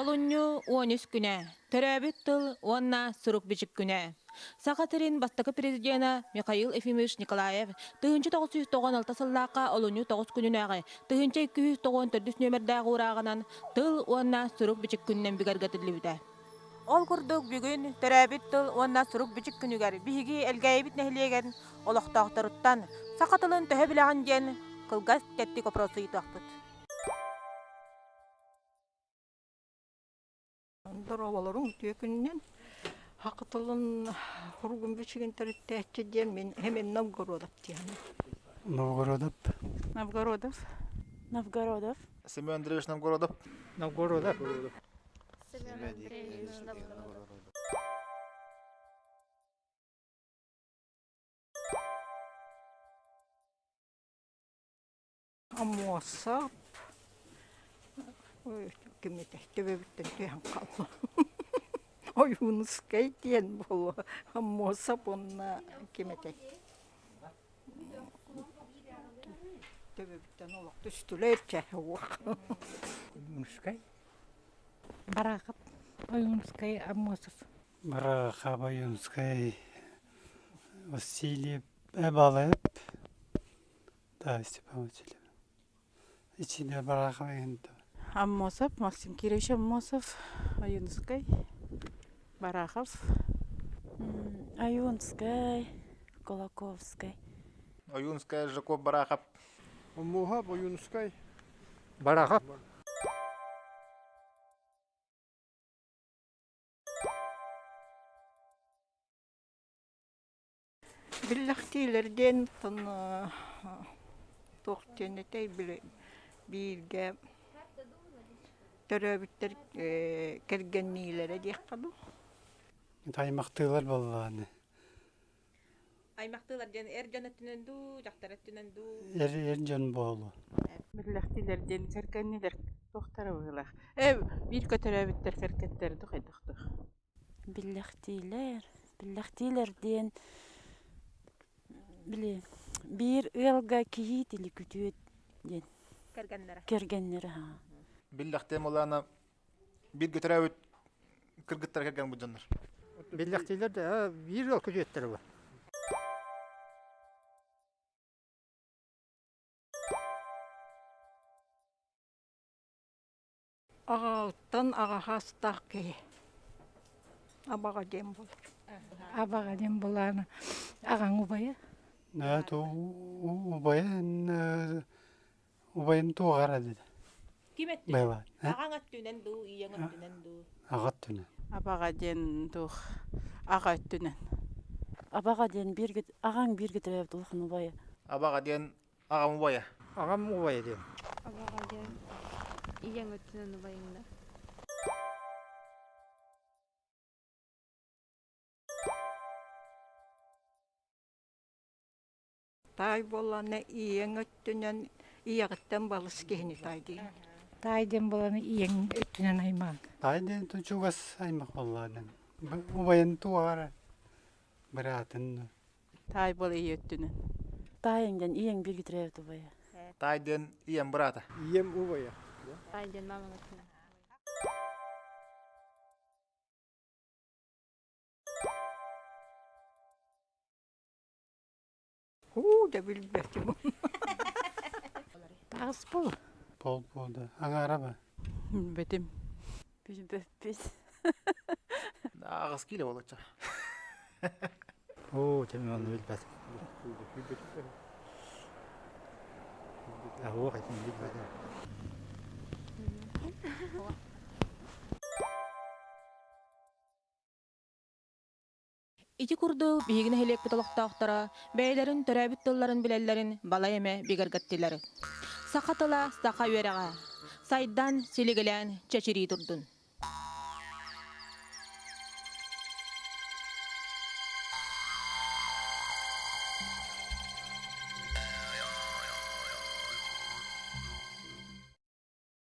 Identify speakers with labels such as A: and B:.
A: Олунньу 13 күнэ, төрөөбүт тыл уонна сурук-бичик күнэ. Саха сирин бастакы президенэ Михаил Ефимович Николаев 1996 сыллаахха олунньу 9 күнүнээҕи 1294 нүөмэрдээх уурааҕынан тыл уонна сурук-бичик күнүнэн бигэргэтиллибитэ. Ол курдук бүгүн төрөөбүт тыл уонна сурук-бичик күнүгэр биһиги Элгээйибит нэһилиэгин олохтоохторуттан саха тылын төһө билэҕин диэн кылгас тэттик опрос ыйытыахпыт.
B: Дорооболоруҥ үтүө күнүнэн. Саха тылын суругун бичигин төрүттээччи диэн мин Семен Новгородов диэхинэ.
C: Новгородов.
D: Новгородов.
E: Новгородов.
F: Семен Андреевич Новгородов.
C: Новгородов.
E: Семен Андреевич Новгородов.
B: Аммосов ким этэ төбөбүттэн түһэн хаалла Ойуунускай диэн буолуо Аммосов уонна ким этэй төбөбүттэн олох түстүлэр чэ уох
C: Ойуунускай
D: Барахов Ойуунускай Аммосов
C: Барахов Ойуунускай Васильев Эбалаев Да, Степан Васильев. Ичине Барахов
D: Аммосов, Максим Кирович Аммосов, Ойуунускай, Барахов.
E: Ойуунскай, Кулаковскай.
F: Ойуунскай, Жаков Барахов.
G: Аммосов, Ойуунскай.
C: Барахов.
B: Биллэхтиилэр диэн туох диэн этэй били бииргэ төрөөбүттэр кэргэнниилэрэ диэххэ дуу.
C: Аймахтыылар буоллаҕына.
A: Аймахтыылар диэн эр дьон өттүнэн дуу, дьахтар өттүнэн дуу?
C: Эр, эр дьон буолуо.
D: Биллэхтиилэр диэн кэргэннилэр туохтара быһыылаах. Э, бииргэ төрөөбүттэр кэргэттэр дуу хайдах дуу?
E: Биллэхтиилэр, биллэхтиилэр диэн били биир ыалга кийиит или күтүөт диэн
A: Кэргэннэрэ.
E: кэргэннэрэ аа.
F: Биллэхтиэм улаана бииргэ төрөөбүт кыргыттар кэргэн бу дьоннор.
G: Биллэхтиилэр да биир ыал күтүөттэрэ бу.
B: Аҕаҕыттан аҕаһаастаах киһи абаҕа диэн буолар.
D: Абаҕа диэн буолаана аҕаҥ убайа.
C: Убайын убайын туоҕара деді.
A: Ким өттүнэн?
C: Байлаан.
A: Аҕаҥ өттүнэн дуу, ийэҥ өттүнэн дуу?
C: Аҕа өттүнэн.
D: Абаҕа диэн туох аҕа өттүнэн.
E: Абаҕа диэн бииргэ аҕаҥ бииргэ төрөөбүт улахан убайа.
F: Абаҕа диэн Аҕам убайа.
G: Аҕам убайа диэн.
H: Абаҕа диэн ийэҥ өттүнэн убайыҥ да.
B: Таай буоллаҕына ийэҥ өттүнэн ийэҕиттэн балыс киһини таай диэн.
D: Таай диэн буолан ийэҥ өттүнэн аймаҕыҥ.
C: Таай диэн чугас аймах буоллаҕына. Убайын туоҕара быраатын
D: Таай буол ийэ өттүнэн.
E: Таайыҥ диэн ийэҥ бииргэ төрөөбүт убайа.
F: Таай диэн ийэм быраата.
G: Ийэм убайа.
H: Таай диэн мамаҥ өттүнэн.
B: Уу да билбэтим.
D: Таҕыс бул.
C: Пол буолда. Аҥаара ба.
D: Билбэтим.
E: Билбэппит.
F: Аҕыс киилэ буолачча.
G: Оо, дьэ мин ону билбэтим. Оһуох этин билбэтим.
A: Ити курдук биһиги нэһилиэкпит олохтоохторо бэйэлэрин төрөөбүт тылларын билэллэрин балай эмэ бигэргэттилэр. Саха тыла саха үөрэҕэ. Сайдан, силигилээн, чэчирии турдун.